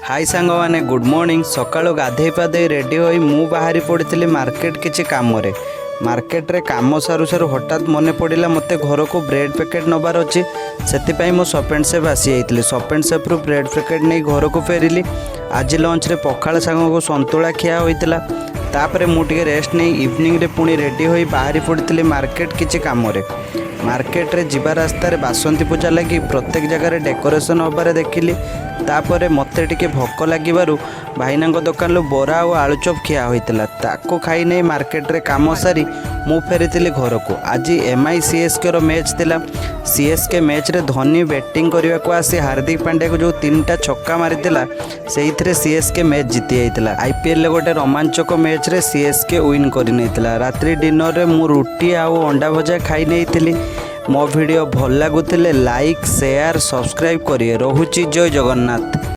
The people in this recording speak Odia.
ହାଇ ସାଙ୍ଗମାନେ, ଗୁଡ଼୍ ମର୍ଣ୍ଣିଂ। ସକାଳୁ ଗାଧେଇ ପାଧେଇ ରେଡ଼ି ହୋଇ ମୁଁ ବାହାରି ପଡ଼ିଥିଲି ମାର୍କେଟ କିଛି କାମରେ। ମାର୍କେଟରେ କାମ ସାରୁ ସାରୁ ହଠାତ୍ ମନେ ପଡ଼ିଲା, ମୋତେ ଘରକୁ ବ୍ରେଡ଼୍ ପ୍ୟାକେଟ୍ ନେବାର ଅଛି। ସେଥିପାଇଁ ମୁଁ ସପ୍ ଆଣ୍ଡ ସେଭ୍ ଆସିଯାଇଥିଲି। ସପ୍ ଆଣ୍ଡ ସେଭ୍ରୁ ବ୍ରେଡ଼୍ ପ୍ୟାକେଟ୍ ନେଇ ଘରକୁ ଫେରିଲି। ଆଜି ଲଞ୍ଚରେ ପଖାଳ ସାଙ୍ଗକୁ ସନ୍ତୁଳା ଖିଆ ହୋଇଥିଲା। ତାପରେ ମୁଁ ଟିକେ ରେଷ୍ଟ ନେଇ ଇଭିନିଂରେ ପୁଣି ରେଡ଼ି ହୋଇ ବାହାରି ପଡ଼ିଥିଲି ମାର୍କେଟ କିଛି କାମରେ। ମାର୍କେଟରେ ଯିବା ରାସ୍ତାରେ ବାସନ୍ତୀ ପୂଜା ଲାଗି ପ୍ରତ୍ୟେକ ଜାଗାରେ ଡେକୋରେସନ୍ ହେବାରେ ଦେଖିଲି। ତାପରେ ମୋତେ ଟିକେ ଭୋକ ଲାଗିବାରୁ ଭାଇନାଙ୍କ ଦୋକାନରୁ ବରା ଆଉ ଆଳୁଚପ୍ ଖିଆ ହୋଇଥିଲା। ତାକୁ ଖାଇ ନେଇ ମାର୍କେଟରେ କାମ ସାରି ମୁଁ ଫେରିଥିଲି ଘରକୁ। ଆଜି ଏମ୍ଆଇ ସିଏସ୍କେର ମ୍ୟାଚ୍ ଥିଲା। ସିଏସ୍କେ ମ୍ୟାଚ୍ରେ ଧୋନି ବ୍ୟାଟିଂ କରିବାକୁ ଆସି ହାର୍ଦ୍ଦିକ ପାଣ୍ଡ୍ୟାକୁ ଯେଉଁ ତିନିଟା ଛକା ମାରିଥିଲା, ସେଇଥିରେ ସିଏସ୍କେ ମ୍ୟାଚ୍ ଜିତି ଯାଇଥିଲା। ଆଇପିଏଲ୍ରେ ଗୋଟେ ରୋମାଞ୍ଚକ ମ୍ୟାଚ୍ରେ ସିଏସ୍କେ ୱିନ୍ କରିନେଇଥିଲା। ରାତ୍ରି ଡିନରରେ ମୁଁ ରୁଟି ଆଉ ଅଣ୍ଡା ଭଜା ଖାଇ ନେଇଥିଲି। ମୋ ଭିଡ଼ିଓ ଭଲ ଲାଗୁଥିଲେ ଲାଇକ୍, ସେୟାର, ସବସ୍କ୍ରାଇବ୍ କରିବେ। ରହୁଛି, ଜୟ ଜଗନ୍ନାଥ।